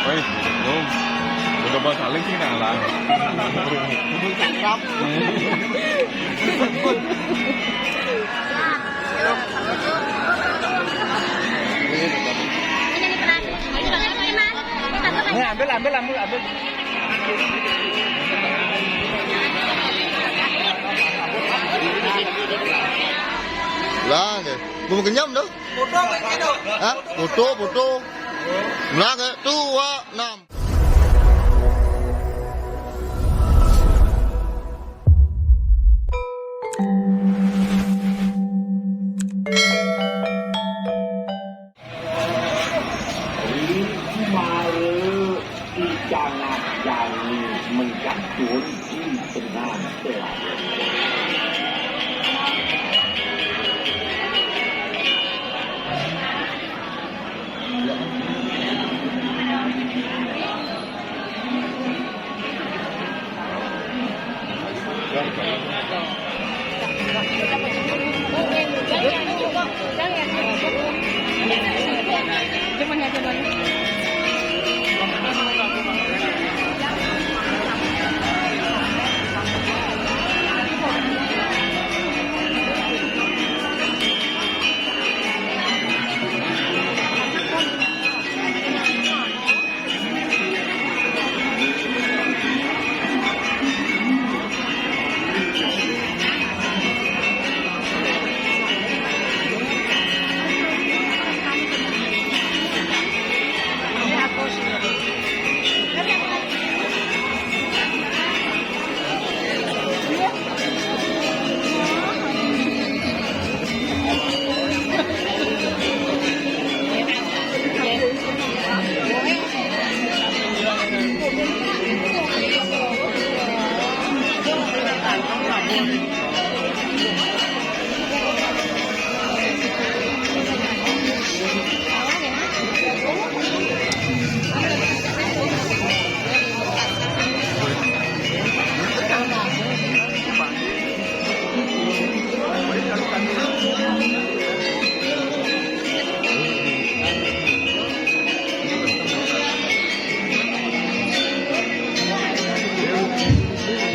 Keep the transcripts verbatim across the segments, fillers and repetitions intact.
Hei, belum. Udah bahas saling sih, nah, lah. Belum cakap. Ini ambil, ambil, ambil, ambil. Lah, nggih. Belum kenyam tuh. Hah? Foto, foto. Lah, nggih. Tuh, Wak. Enam. Mare ikangan jani menggantun di tengah telah.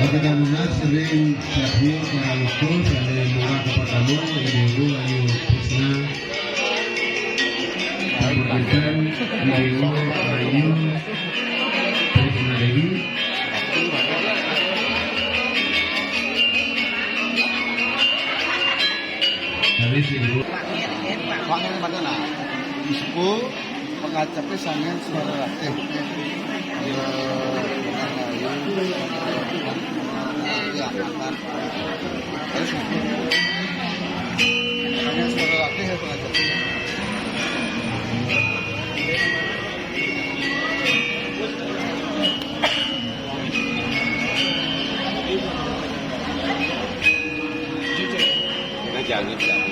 Oke, tamunan sering siapnya para lokal, sering murah ke pertama, ibu-ibu, ayu, Krisna. Sampun pinten, Ibu Ayu Trisnadewi. Dari si Ibu. Pak, ini mana, nah? Di suku pengacepnya sangen suara latih. Ya, ya, ya, ya, ya, ya. Jangan, jangan.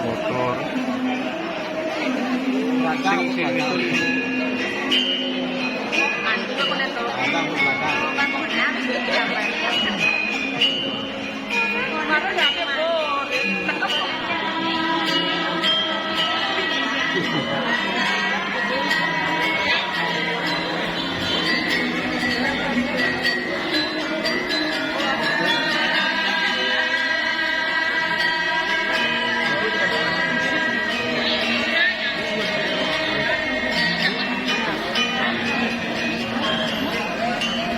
Motor. Sing, sing, sing.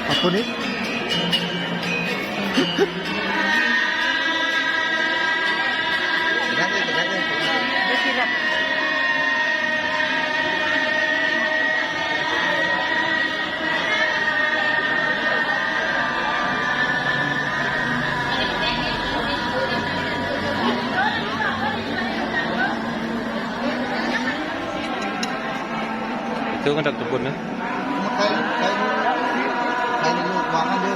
Apa nih? Itu kan tak tepun, ya? Kayu, kayu, kayu banget deh.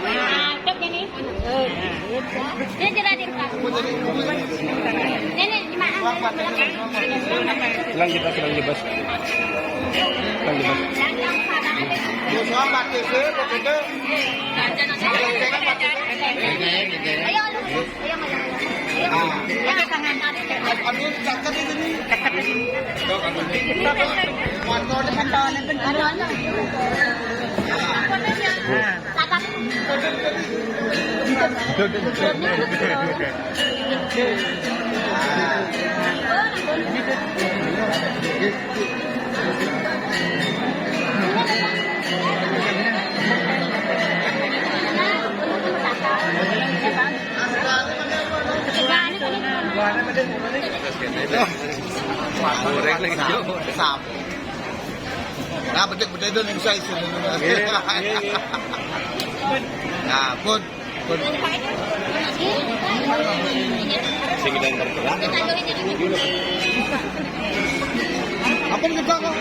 Mantap ya nih. Dia jelas di depan. Nenek, di mana? Silang jebas, silang jebas. Silang jebas. Yang, yang sana aja. Yo, selamat, ya, sih, pokoknya. Ayo, ayo, ayo, ayo. Ayo, ayo, ayo. Ayo, ayo, ayo. Ayo, ayo. Ayo, tangan. Aduh, cakep itu nih. Cakep ini. Motornya kan tangannya kan. Aduh, aduh. Nah. Goreng lagi, Jo. Sam. Nah, betik-betik itu yang saya isi. Iya, iya, iya. Nah, pun. Pun. Sing dan bergerak. Apa yang kita kok?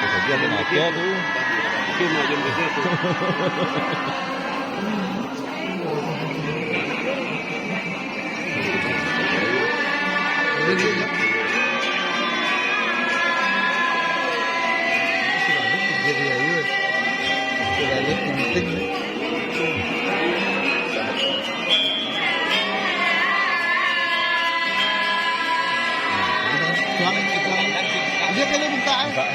Bisa dia ada ngaca tuh. Itu mah jam ke situ. Dia kali buka, eh. Buka.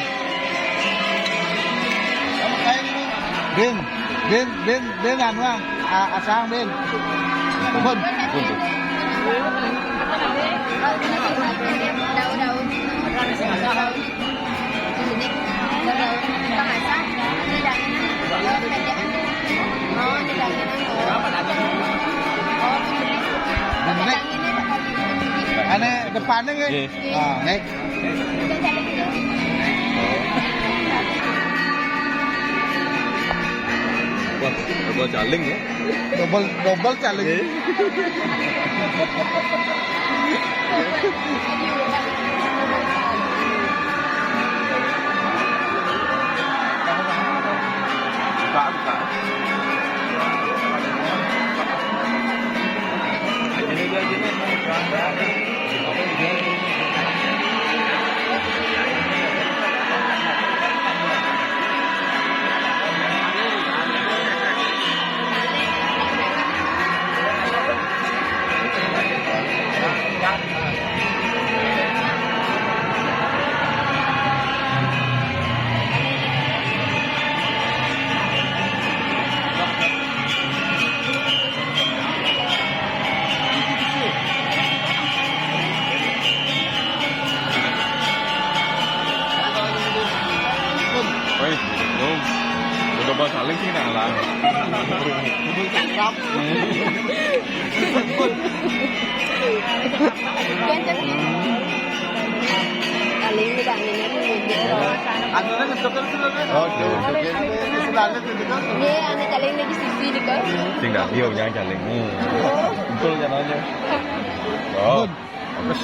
Kamu kain ini. Bin, bin, bin, bin, anu, ah. A-, asang, bin. Bun. Bun, bun. Daun-daun. Daun. Ini, daun. Bahasa, ini daun. Oh, pendek. Oh, ini daun. Oh. Pendek. Ini depan. Ane depannya, nggih. Nggih. Ah, nggih. Wah, double caling ya. Double, double caling. Nggih. Buka, buka. Woi, Bung. Udah bawa saling sih, nah, lah. Bung cakap. Paling tidak ini. Anu kan, itu kan sudah kan. Oh, jauh. Sudah ada itu kan. Iya, anu caling lagi sisi di kan. Tinggal dia yang caling. Hmm. Betul caranya. Oh. Bagus.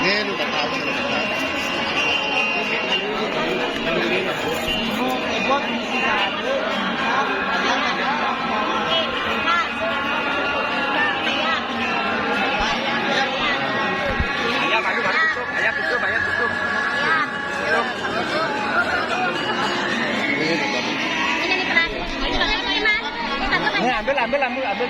Ini ambil, ambil, ambil, ambil.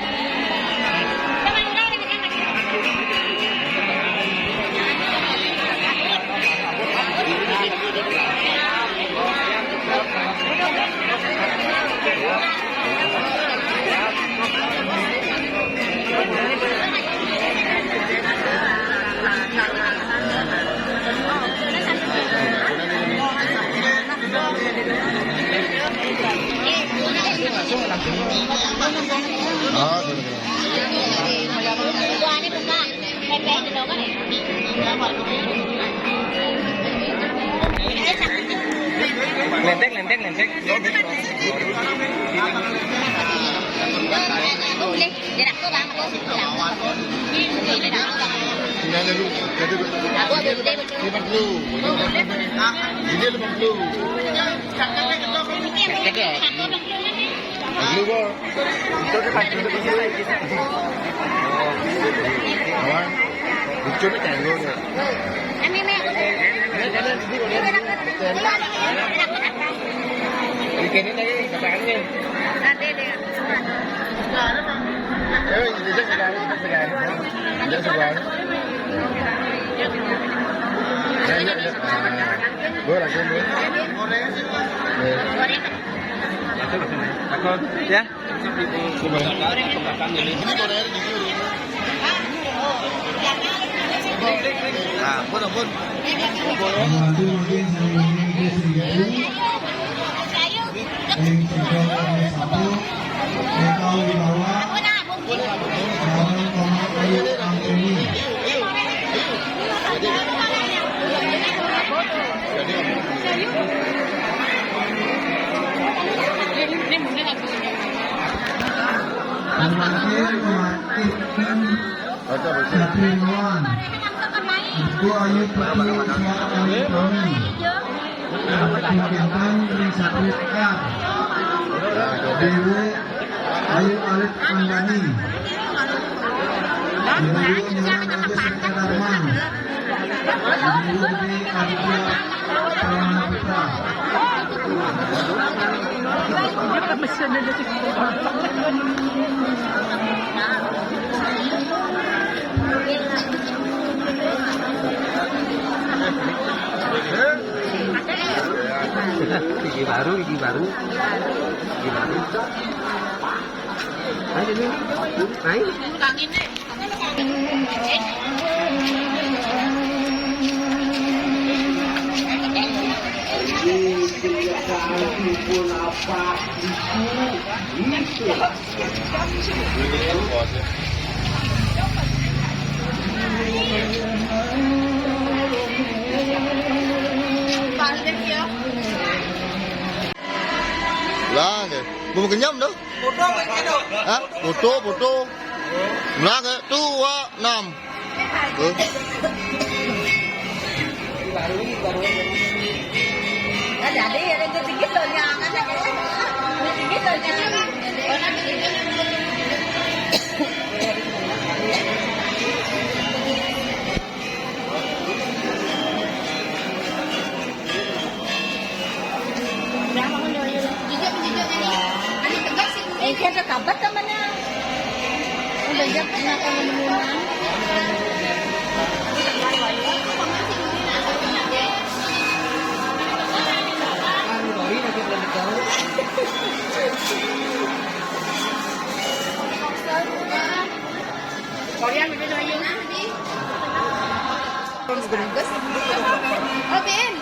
Lentek, lentek, lentek. Ini ada lu, jadi lu. Ini lima puluh. Lu, Bang. Itu kan duduk di sini. Aman. Lucu nih, kayak lu nih. Ini, ini, ini, ini. Bikin ini lagi, katakannya. Eh, ini dia sudah, sudah. Dia sudah. Ya, ya, ya. Nah, gue lagi, gue. Ya. Takut. Ya. Coba. Ini gorengan di sini. Nah, ampun, ampun. Nanti mungkin hari ini dia seribu. Yang tiga, yang satu, Eka Wibawa, Aaron Komang Ayu Antoni. Terakhir, Martin Satriawan. Ibu Ayu Putu Suara Ayu Kami. Bintang Ring Satria Sekar. Dewi Ayu Alif Andani. Ibu Nyonya Agus Eka Darman. Ibu Dwi Aditya Pramana Putra. Gigi baru, gigi baru. Gigi baru. Ayo, ayo. Ayo. Ini kenyataan pukul apa itu? Itu. Lah, deh. Belum kenyam, tuh. Foto, Pak, gitu. Hah? Foto, foto. Berapa? Tuh, Wak, enam. Tuh. Nah, jadi, ada sedikit loh, jangan, ada sedikit loh, jangan. Eh, kita kabat temannya. Udah jam kenapa menemuan? Korean, Bagus. Oh, Ben.